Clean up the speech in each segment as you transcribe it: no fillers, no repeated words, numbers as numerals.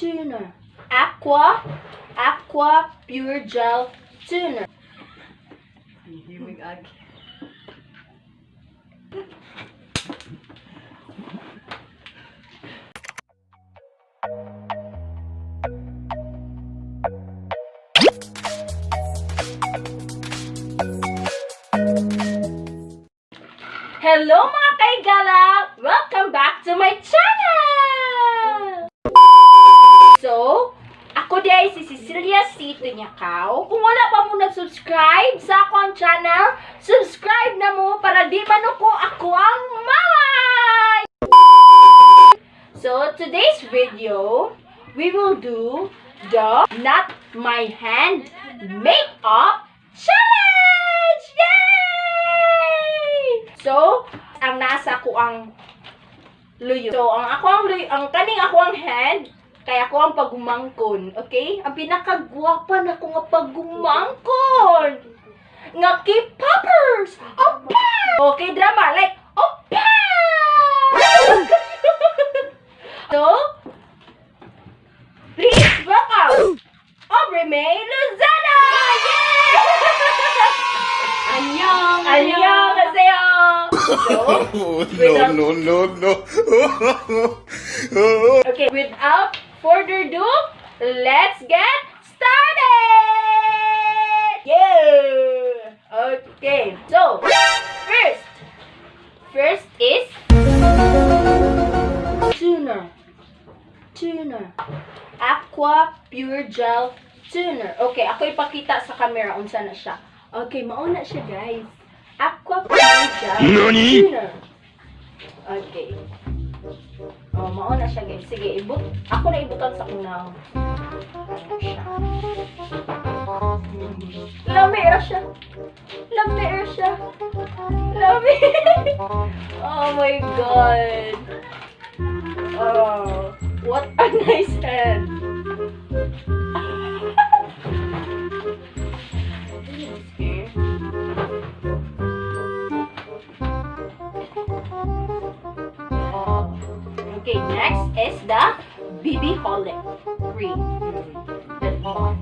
Toner. Aqua Pure Gel Toner. Himig agi. Hello, mga kaigala! Welcome back to my channel! So, ako diay si Cecilia C. Tunyakaw. Kung wala pa mo nag-subscribe sa akong channel, subscribe na mo para di manuko ako ang mama! So, today's video, we will do the Not My Hand Makeup Challenge! Yay! So, ang nasa ko ang luyo. So, ang ako ang luyo, ang kaning ako ang hand, kaya ako ang pagumangkon, okay? Ang pinakagwapa na ko nga pagumangkon! Nga K-poppers! Opa! Okay, drama, like, opa! So, please welcome Aubrey May Lozada! Yay! Annyeong! Annyeonghaseyo! So, No, no. Okay, without further ado, let's get started! Yeah! Okay, so, first is toner. Toner. Aqua Pure Gel Toner. Okay, ako ipakita sa camera unsa na siya. Okay, mauna siya, guys. Aqua Pure Gel Nani? Toner. Okay. Oh, mauna siya, guys. Sige, ibut. Ako na ibutan sa unang. Ano siya? Lami ra siya. Lami ra siya. Lami. Oh my God. Oh, what a nice hand. Okay. Okay, next is the BB Holic cream. That one.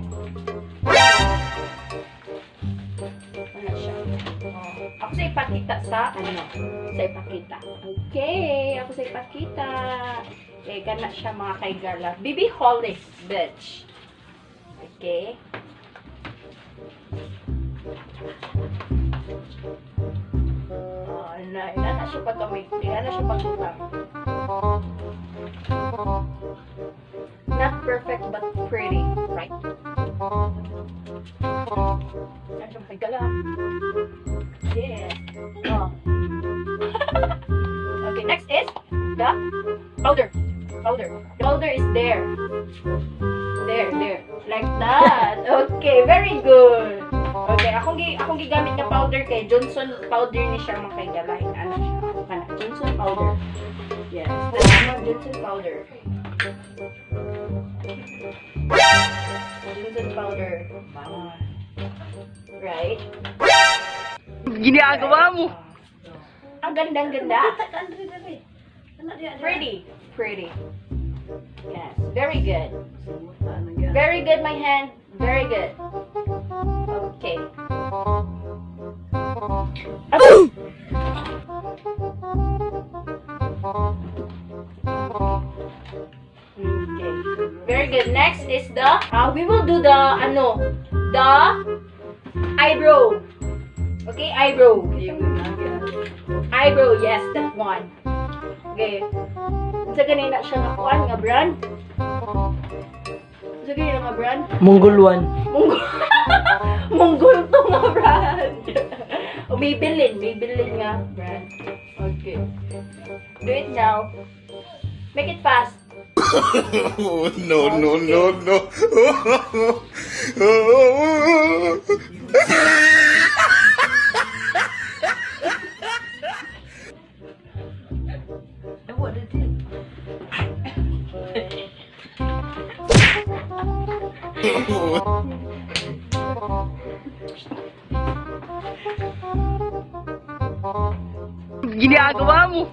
Ano siya? Oh. Ako sa ipakita sa ano? Sa ipakita. Okay, ako sa ipakita. Okay, kana siya, mga kaigala. BB Holic, bitch. Okay. Oh, na siya pagkamit. Na siya pagkutang. Not perfect but pretty, right? Yan siya, mga kaigala. Yeah. Oh. Okay, next is the powder. Powder. The powder is there. There, there. Like that. Okay, very good. Okay, akong gigamit na powder kay Johnson powder ni siya, mga kaigala. Ano siya? Kana, Johnson powder. Yes, that's one, Johnson powder. Johnson powder. Right? Ginagawa mo! Ang gandang-ganda. Pretty. Pretty. Yes, very good. Very good, my hand. Very good. Okay. Okay. Okay. Very good. Next is we will do the, ano, the eyebrow. Okay, eyebrow. Eyebrow, yes, that one. Okay. Unsa ganina siya nga kuan nga brand? Unsa ganina nga brand? Mongolwan. Munggol. Munggol to nga brand. O Maybelline, Maybelline nga brand. Okay. Do it now. Make it fast. No, no. What did it? Ginagawa mo!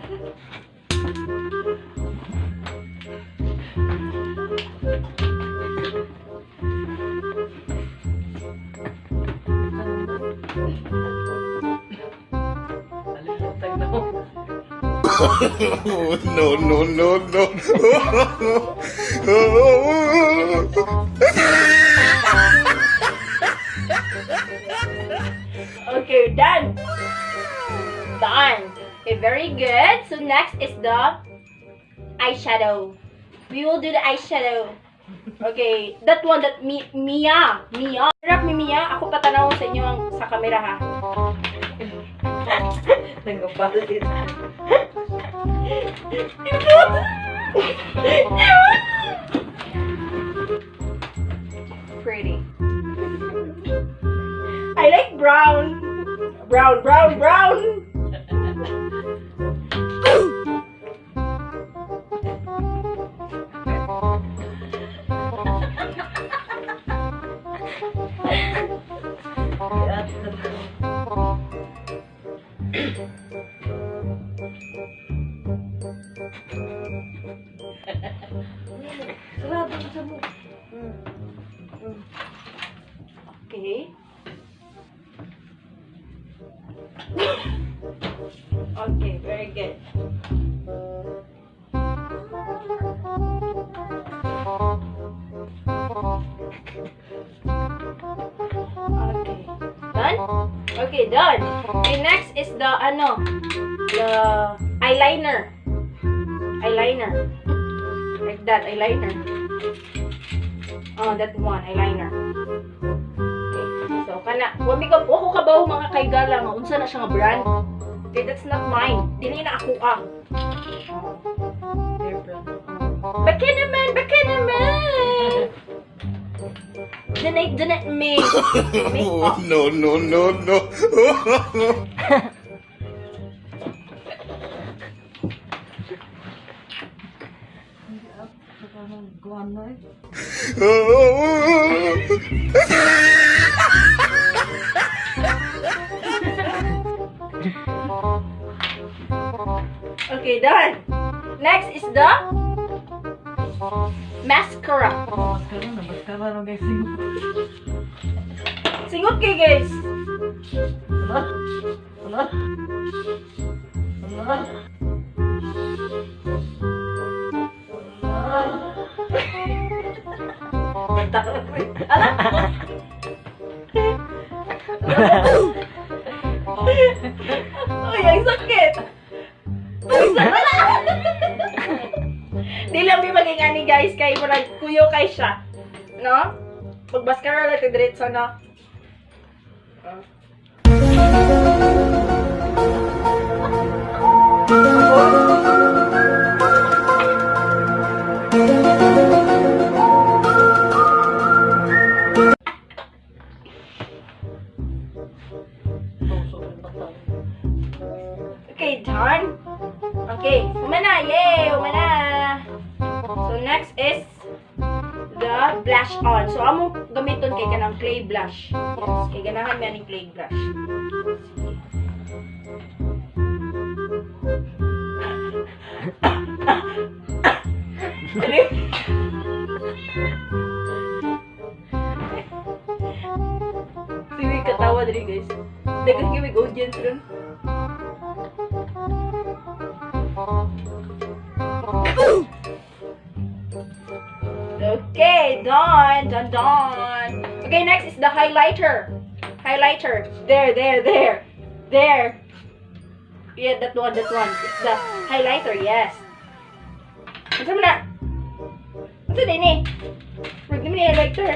No, no, no, no. Okay, done. Done. Okay, very good. So next is the eyeshadow. We will do the eyeshadow. Okay, that one that Mi Mia, Mia. Rap mi Mia, ako patanaw sa inyo ang sa camera ha. Nagabalit. Pretty. I like brown. Brown, brown, brown. Sarado ko sa mo. Okay. Okay, very good. Okay. Done? Okay, done. Okay, next is the ano, the eyeliner. Eyeliner. Like that, eyeliner. Oh, that one, eyeliner. Okay. So, kana, wa mi ka wa ko kabaw mga kaigala nga unsa na siya nga brand. Okay, that's not mine. Dili na ako ah. Hair brand. Baka naman, baka naman. Donate, donate me. Make up. No, no, no, no. Saka nang guwan na eh. Okay, done. Next is the mascara. Mascara na, mascara na guys. Singot kay guys. Wala. Wala. Wala. Wala. Ala. Uy, ang sakit. Ang sakit. Di lang mi maging ani guys kay murag kuyo kay siya. No? Pag mascara lang diretso no. Oh. Okay, done. Okay, humana. Yay, humana. So next is the blush on. So among gamiton kay kanang clay blush. Yes, kay ganahan mi aning clay blush. Sige. Ano? Sige, katawa diri guys. Daghang gyud audience ron. Okay, done, done, done. Okay, next is the highlighter. Highlighter. There, there, there. There. Yeah, that one, that one. It's the highlighter, yes. Unsa man na? Unsa din eh? Wag naman ni highlighter.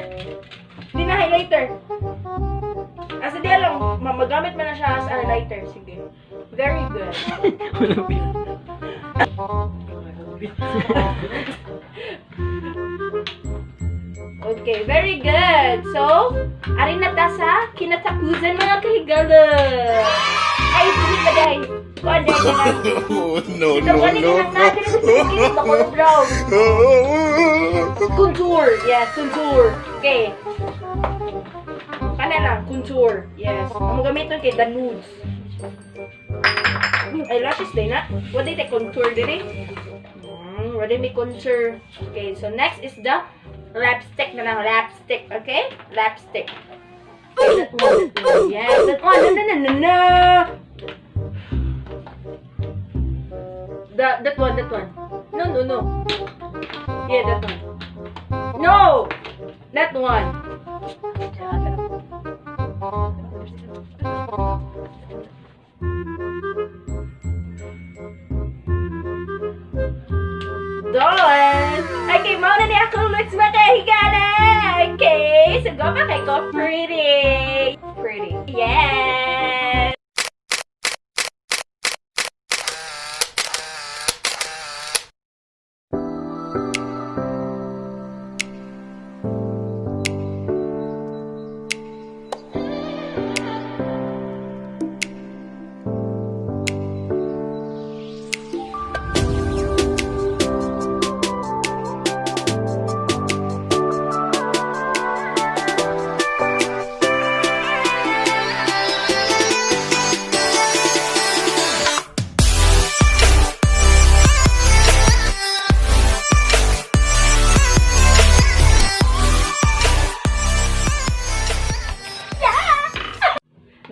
Di na highlighter. Asa di alam, magamit man na siya as highlighter. Sige. Very good. Okay, very good. So, ari na ta sa kinatakusan mga kahigala. Ay, sige pa dahil. Kuan dahil na lang. No, Ito, no, kuan no, na lang natin. no. Ito, brown. Contour. Yes, contour. Okay. Kana lang, contour. Yes. Ang gamiton kay the nudes. Eyelashes din na. What did they contour din eh? What did may contour? Okay, so next is the lipstick na lang. Lipstick, okay? Lipstick. That one. Yes, that one. No, no, no, no, no. That one, that one. No. Yeah, that one. No! That one. Done! Okay, mao na ni akong looks, mga kahigala! Okay, so go pa kay ko pretty! Pretty. Yes!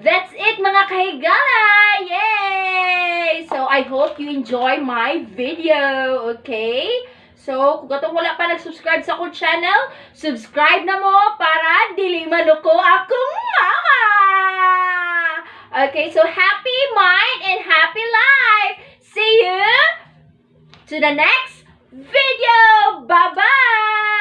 That's it, mga kahigala! Yay! So, I hope you enjoy my video, okay? So, kung katong wala pa nag-subscribe sa akong channel, subscribe na mo para dili maluko akong mama! Okay, so happy mind and happy life! See you to the next video! Bye-bye!